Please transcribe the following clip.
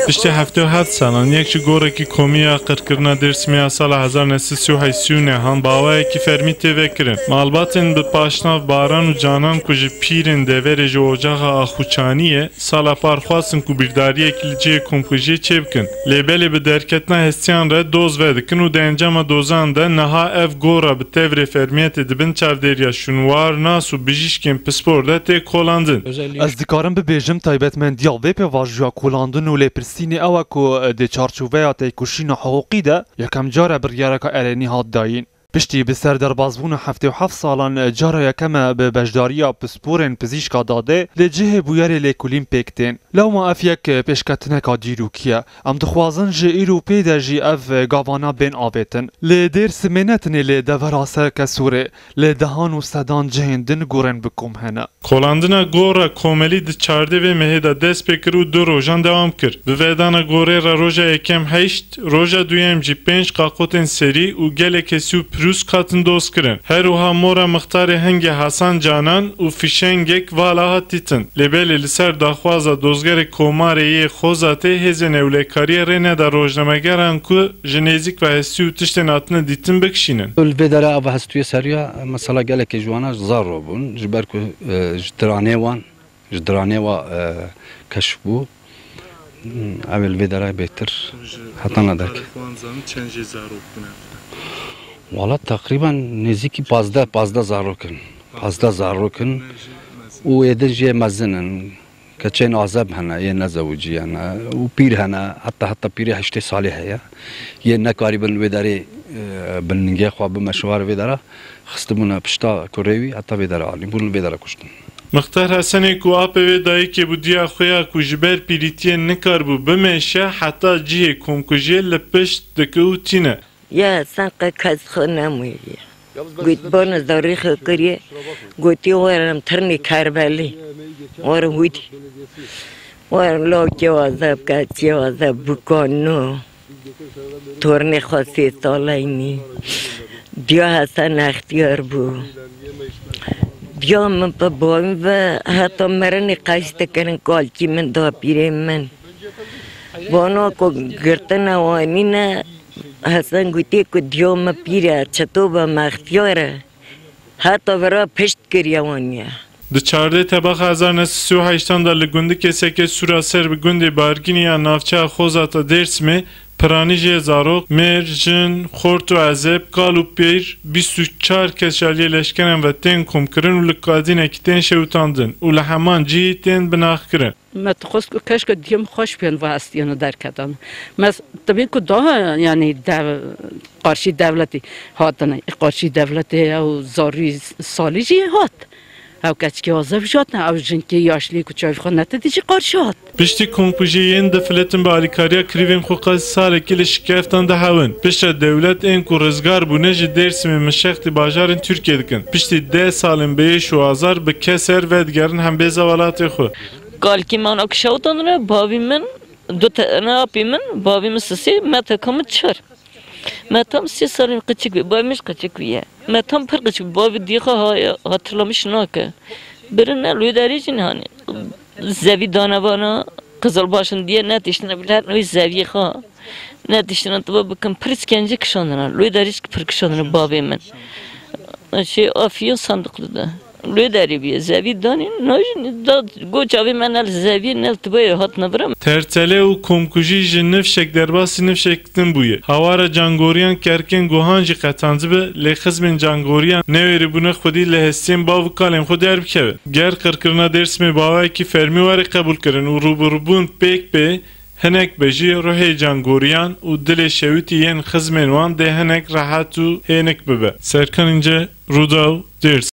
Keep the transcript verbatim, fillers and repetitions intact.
Piştî heftê û heft salan yek ji gorekî komî ya qirkirina Dêrsimê ya sala hezar neh sed sî û heşt sî û neh han bi awayekî fermî tê vekirin. Malbatên bi paşnav Baran û Canan ku ji pîrên deverê ji ocaxa Axûçanî ye, sala par xwestin ku bîrdariyekî li cihê komkujiyê çêbikin. Lê belê bi derketina hestiyan re doz vedikin û di encama dozan de niha ev gora bi tevrê fermiyetê di bin çavdêriya şûnwarnas û bijîşkên pispor de tê kolandin. Ez dikarim bibêjim taybetmendiya vê pêvajoya kolandin û lêpirsînê ew e ku di çarçoveya têkoşîna hiqûqî de yekem car e biryareka erênî hat dayîn. Piştî bi ser derbazbûna heftê û heft salan cara yekem e bi beşdariya pisporên pizîşka dadê li cihê bûyerê lêkolîn pêk tên. Lewma ev yek pêşketineka dîrokî ye. Em dixwazin ji îro pê de jî ev gavana bên avêtin. Li Dêrsimê ne tenê li devera ser Kesorê, li dehan û sedan cihên din gorên bi kom hene. Kolandina gora komelî di çardê vê mehê de dest pê kir û du rojan dewam kir. Bi vedana gorê re roja yekem heşt, roja duyem jî pênc qaqotên serî û gelek hesî û pirûsk hatin dozkirin. Her wiha mora mixtarê Hingê Hasan Canan û fişengek vala hat dîtin. Lê belê li ser daxwaza dozgerê Komarê yê Xozatê hêzên ewlekariyê rê neda rojnamegeran ku ji nêzîk ve hestî û tiştên hatine dîtin bikişînin. Li vê dera ava hestûyê seriya mesela gelekê ji wana zaro bûn, ji ber ku, e, ji diranê wan, ji diranê wa, e, keşf bû. Ew ê li vê dera bêtir hetana derke. Tarîx wan zanî çend jê zarok bûne? Wala teqrîben nêzîkî pazdeh, pazdeh zarok in. Pazdeh zarok in. Û ê din jê mezin in. Keçên azeb hene, yên nezewicî hene û pîr hene, heta, heta pîrê heştê salî heye. Yên nekarîbin wê derê, e, bi ningê xwe bime şivar vê dera, xistibûne pişta kurê wî, heta vê dera anîbûn, vê dera kuştin. Mixtar Hesenê ku apê wê dayikê bû diya xwe ya ku ji ber pîrîtiyê nikaribû bimeşe, heta cihê komkujiyê li pişt dike û tîne. Ya Hesen qe kes xwe nemûye. Got, bana zarî xwe kiriye. Gotiye, werin tirnê Kerbelê. Werin wîdî. Werin lawkê waze, keçiyê waze, bûkano. Tornê xwe sê saleynî. Diya Hesen extiyar bû. Diya min bi bavîn ve heta mirinê qeş dikirin, kalkî min da pîrê min. Vana ku girtina wanî ne, Hesen gotiye ku diya me pîr e, çito be me extiyar e. Heta vira pişt kiriye waniye. Di çardeh tebaxa hezar neh sed û sî û heştan de li gundikê seke Sûra ser bi gundê Bargînî ya navçeya Xozata Dêrsimê, piranîjê zarok, mêr, jin, xort û ezeb, kal û pîr, bîst û çar kes ji aliyê leşkeran ve tên komkirin û li kadînekî tên şewitandin û li heman cihî tên binaxkirin. Me dixwest ku keşke diyê min xweş bûyên ve hestiyana derketan. Me s-, tebî ku daha, yanî dev-, qarşî dewletê hatine. Ê qarşî dewletê ew zarî salî jî hat. Ew keçikê azeb jî hatine. Ew jinkê yaşlî ku çavî xwe netedî jî qarşî hat. Piştî komkujiyê yên difilitin bi alîkariya kirîvên xwe qey salekî li şikeftan dihewin. Piştre dewlet ên ku rizgar bûne ji Dêrsimê mişextî bajarên Tirkiyê dikin. Piştî deh salên bi êş û azar bi keser vedigerin hembêza welatê xwe. Kalkî me ona ku şewitandine, bavî min, du tene apî min, bavî min sisî, me teka min çar. Me tam sê salên qiçik bî, bavî min jî qiçik bî ye. Me tam pir qiçik bî, bavî dî xwe ha-, hatırlamış nake. Birine lû derî jî nihanî. Zevî dane vana, qizilbaşin diye netiştine bile her nû zevî xwe. Netiştine tiba bikin, pir îşkence kişandine. Lû derî jî pir kişandine bavê min. Şey, afiye sandıklı da. Lê derê bûye, zevî danîn, najin da go çavê me ne li zevî, ne li tibayê hat nebira. Tertele û komkujî ji nifşek derbasî nifşek din bûye. Hawara cangoriyan kerkên guhan jî qetandibû, lê xizmên cangoriyan newêribûne xwedî li hestiyên bav û kalên xwe derbikeve. Ger qirkirina Dêrsimê bi awayekî fermî were qebûlkirin û rûbirûbûn pêk bê, hinek be jî ruhê cangoriyan û dilê şewitî yên xizmên wan dê hinek rehet û hênik bibe. Serkan Înce, Rûdaw, Dêrsim.